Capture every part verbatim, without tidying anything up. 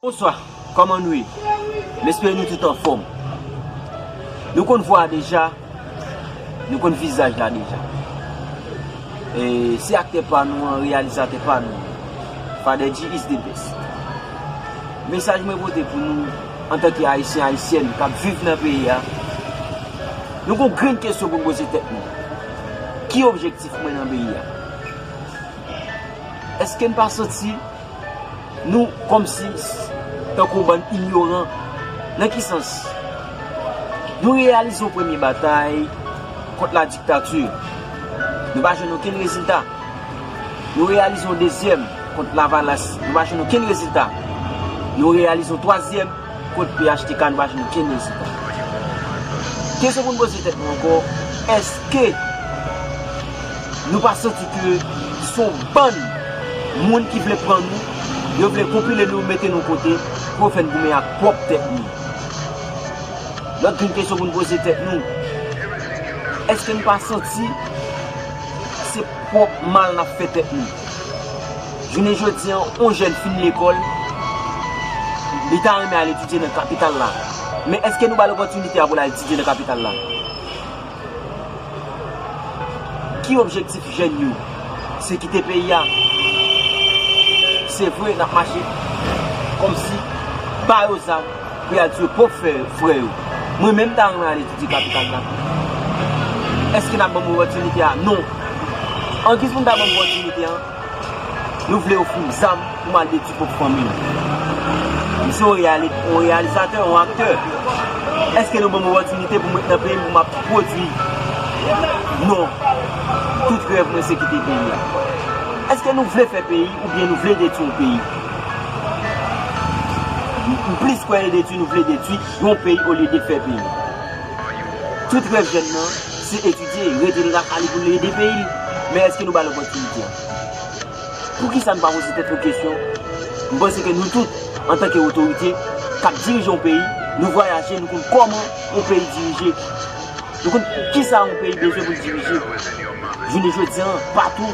Bonswa, kòman nou ye? M espere nou tout anfòm. Nou konn vwa a deja, nou konn vizaj la deja. E se aktè pa nou an, reyalizatè pa nou an. Father G is the best. Mesaj mwen pote pou nou antanke Ayisyen, Ayisyèn k ap viv nan peyi a, nou gon grenn kesyon pou n poze tèt nou. Ki objektif mwen nan peyi a? Èske n pa santi nou kòmsi tankou bann inyoran? Nan ki sans? Nou reyalize yon premye batay kont ladiktati. Nou pa jwenn okenn rezilta. Nou reyalize yon dezyèm kont Lavalas. Nou pa jwenn okenn rezilta. Nou reyalize yon twazyèm kont P H T K, nou pa jwenn okenn rezilta. Kesyon pou n poze tèt nou ankò, èske nou pa santi ke se yon bann moun ki vle pran nou, yo vle konpile nou, mete nou kote, pou yo fè n goumen ak pwòp tèt nou? Lòt grenn kesyon pou n poze tèt nou, èske n pa santi se pwòp mal n ap fè tèt nou? Jounen jodi an, yon jèn fin lekòl, li ta renmen al etidye nan kapital la. Men èske nou ba l opòtinite a pou l al etidye nan kapital la? Ki objektif jèn yo? Se kite peyi a. Se vre, n ap mache kòmsi ba yo zam pou y al tiye pwòp frè, frè yo. Mwen menm, m ta renmen al etidye kapital la. Èske n ap ban m opòtinite a? Non. An giz pou n ta ban m opòtinite a, nou vle ofri m zam pou m al detwi pwòp fanmi m. M se yon reyali-, yon reyalizatè, yon aktè. Èske nou ban m opòtinite pou m ret nan peyi m, pou m ap pwodui? Non. Tout rèv mwen se kite peyi a. Èske nou vle fè peyi oubyen nou vle detwi yon peyi? M plis kwè e detwi nou vle detwi yon peyi olye de fè peyi. Tout rèv jèn nan, se etidye, rete lakay li pou l ede peyi l. Men èske nou ba l opòtinite a? Poukisa n pa poze tèt nou kesyon? M panse ke nou tout, antanke otorite k ap dirije yon peyi, nou vwayaje, nou konn kòman yon peyi dirije. Nou konn kisa yon peyi bezwen pou l dirije. Jounen jodi an, patou,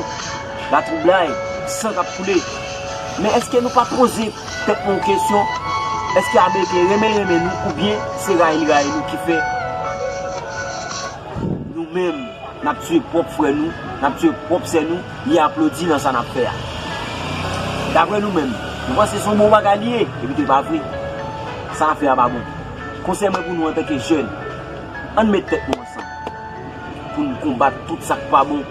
latwoublay, san k ap koule. Men èske nou pa poze tèt nou yon kesyon? Èske Ameriken renmen l renmen nou, oubyen se rayi l rayi nou ki fè nou menm, n ap tiye pwòp frè nou, n ap tiye pwòp sè nou, li aplodi nan sa n ap fè a? Daprè nou menm, nou panse se yon bon bagay li ye, epi tou e pa vre. Sa n ap fè a pa bon. Konsèy mwen pou nou antanke jèn, ann met tèt nou ansanm pou n konbat tout sa k pa bon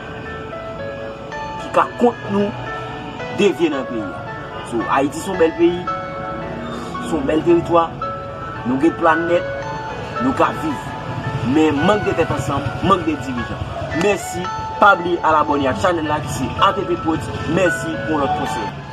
ki ka kont nou devye nan peyi a. So, Ayiti se yon bèl peyi, se yon bèl teritwa, nou gen planèt, nou ka viv. Men mank de tèt ansanm, mank de dirijan. Mèsi, pa bliye al abòne ak chanèl la ki se A T P Prodz. Mèsi pou yon lòt konsèy.